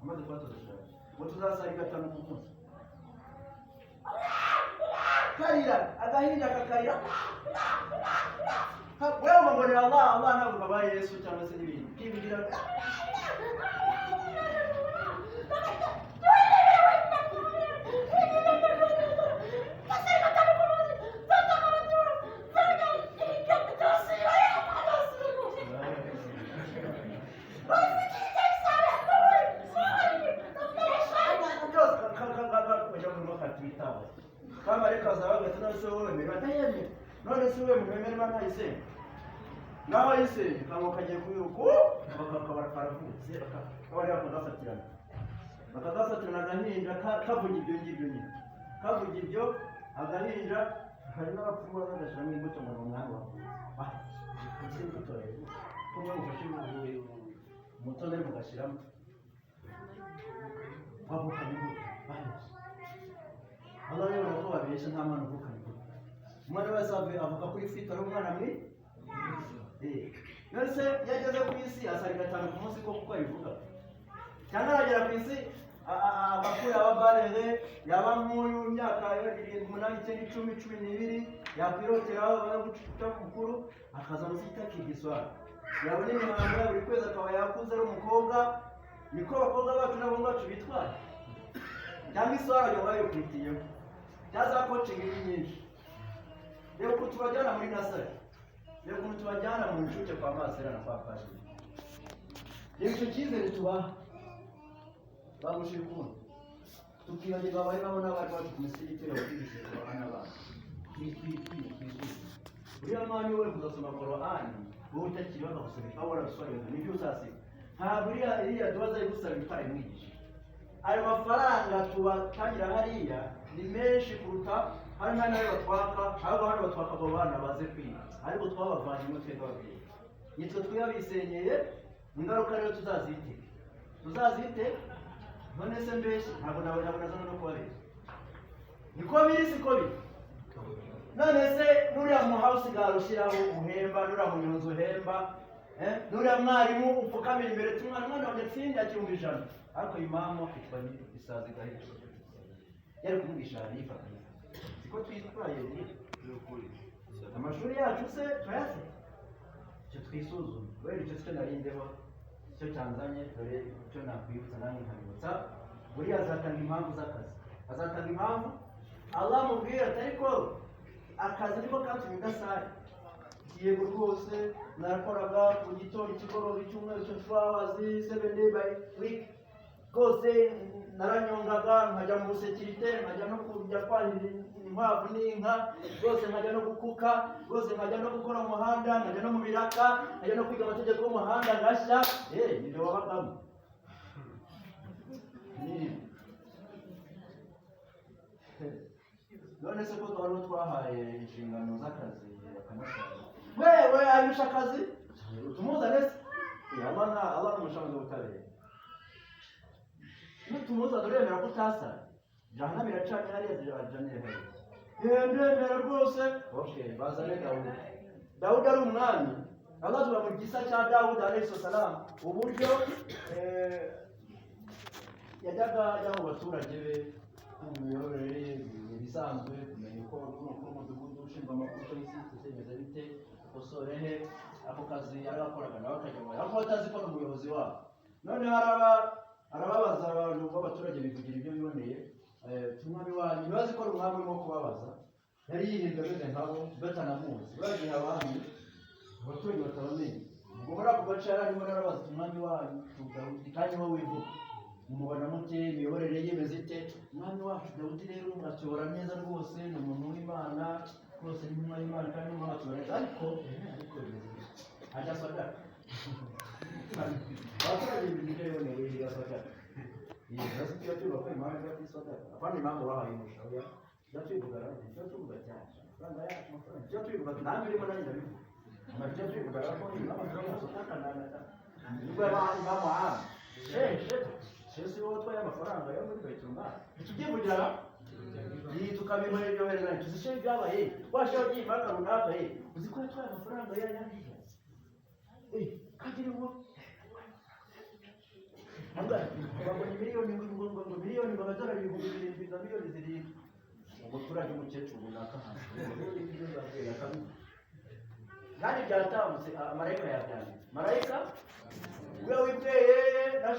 Amaze kubatoza shahada ngo tuzasara 5 ku munsi. Karira agahinda kakarira, wewe ngo ni Allah Allah, ntabwo babaye Yesu cyangwa se n'ibindi kivugira. None se we mwemera Imana ayisenga naho ayisenga kangwa kagiye kubiruka bakakabara karavutse bakabari bakagafatirana agahinja kavuga ibyo ngibyo nyine kavuga ibyo agahinja. Hari n'abapfumu bazagashyiramo imbuto ngo ni umwami wavutse imbuto rero kumwe mufashe umutobe mugashyiramo wavukanye imbuto babeshye. Allah rero ko babeshye nta mwana uvukanye imbuto. Umwana wese avuka kuri fito ari umwana mwi. None se iyo ageze ku isi asara 5 ku munsi ko kuko abivuga, cyangwa aragera ku isi agakura yaba barere yaba nk'uyu myaka 7, 8, 9, 10, 12 yakwiroteraho guca mukuru akaza musi akiga iswara, yabona imihango ya buri kwezi akaba yakuze ari umukobwa. Niko abakobwa bacu n'abahungu bacu bitwaye, cyangwa iswara bajya bayikwitiyeho cyangwa za coaching ni nyinshi. Reba ukuntu tubajyana muri nasari, reba ukuntu tubajyana mu nshuke kwa Masera na kwa Padiri. Reba icyo cyizere tubaha bagushira ukuntu tukibagirwa abari babo n'abari bacu ku misigiti bakwigisha Korani abana. Uriya mwana we kuzasoma Korani wowe utakiri bakagusaba aho warabisobanuriwe nibyo uzasiga. Ntabwo iriya duwa azayigusaba utarayimwigishije. Ayo mafaranga tubatangira hariya ni menshi kuruta hari n'ayo batwaka, ahubwo hano batwaka abo bana baze kwiga, ariko twabavanyemo twebwe ababyeyi nitwe twiyabisenyeye. Ingaruka rero tuzazite none se mbeshye ntabwo nawe nazana no kubabeshya. Niko biri siko biri. None se nuriya mu house girl ushyiraho uhemba, nuriya munyonzi uhemba, nuriya mwarimu upfukamira imbere tumwana mwana wanjye atsinda 100,000, ariko imamu akitwa isazi gahita yari kumwigisha harifa. Siko twitwaye amashuri yacu se turayafite? Icyo twisuzuma wera icyo sicyo narindeho, icyo cyanzanye dore icyo nakwibutsa nanjye nkabibutsa. Buriya azatanga impamvu z'akazi, azatanga impamvu Allah mubwira ati ariko akazi niko katumye udasara. Yego rwose narakoraga ku gitondo, ikigoroba, icyumweru, 24 hours, 7 day by week, rwose naranyongaga nkajya mu busekirite, nkajya no kujya kwahira inkwavu n'inka, rwose nkajya no gukuka, rwose nkajya no gukora umuhanda, nkajya no mu biraka, nkajya no kwiga amategeko y'umuhanda ngashya. Nibyo wabagamo. None se ko twari twahaye inshingano z'akazi bakanasaza, wewe ayisha akazi utumuzane se? Allah ni umushamuzi w'ubutabera. Nutumuza uremera ko utasara jahannam iracanye hariya zirajanire hariya. Ndemera rwose. Okay, bazane Dawudi. Dawudi ari umwami. Allah tuba mu gisa cya Dawudi alayhi salam, uburyo yajyaga ajya mu baturage be mu miyoborere ye ibisanzwe, kumenya uko umukuru w'umudugudu ushinzwe amakuru y'isi bimeze bite, ukosore he, ako kazi yarakoraga nawe akajya mu ariko batazi ko ni umuyobozi wabo. Noneho arababaza abantu b'abaturage bivugira ibyo biboneye. Umwami wanyu ntibazi ko ari umwami urimo kubabaza, yari yihinduye ameze nkabo batanamuzi. Bagiye abami abaturage batabamenye. Ubwo muri ako gace yari arimo arabaza umwami wanyu Dawudi kandi wowe wivuga mumubona mute, imiyoborere ye imeze ite? Umwami wacu Dawudi rero atuyobora neza rwose, ni umuntu w'Imana rwose, ni intumwa y'Imana kandi n'umwami atuyobora neza, ariko bimeze bityo ajya sadaka. Abaturage bivuga ibyo biboneye ajya sadaka. Tujya tuvuga ko impamvu iva kuri sadaka, apana impamvu bahaye umusha. Tujya tubivuga rero, tujya tuvuga cyane amafaranga yacu, amafaranga tujya tubivuga nanjye urimo nanjye ndabivuga. Tujya tubivuga rero ko impamvu iva kuri sadaka nubwo yabaha impamvu ahandi si wowe utwaye amafaranga yo muri Baitul-Mal ntitubyivugira tukabimara ibyoherezanya tuzishe ibyabaye washaho ugiye impaka runaka uzi ko yatwaye amafaranga ya yandi kandi ni wowe Ngo ni miliyoni, ngo miliyoni, ngo amadolari 7000 na miliyoni 7. Umuturage w'umukecuru runaka hasi kandi byatambutse. Marayika yabyanditse, marayika we wibweye na.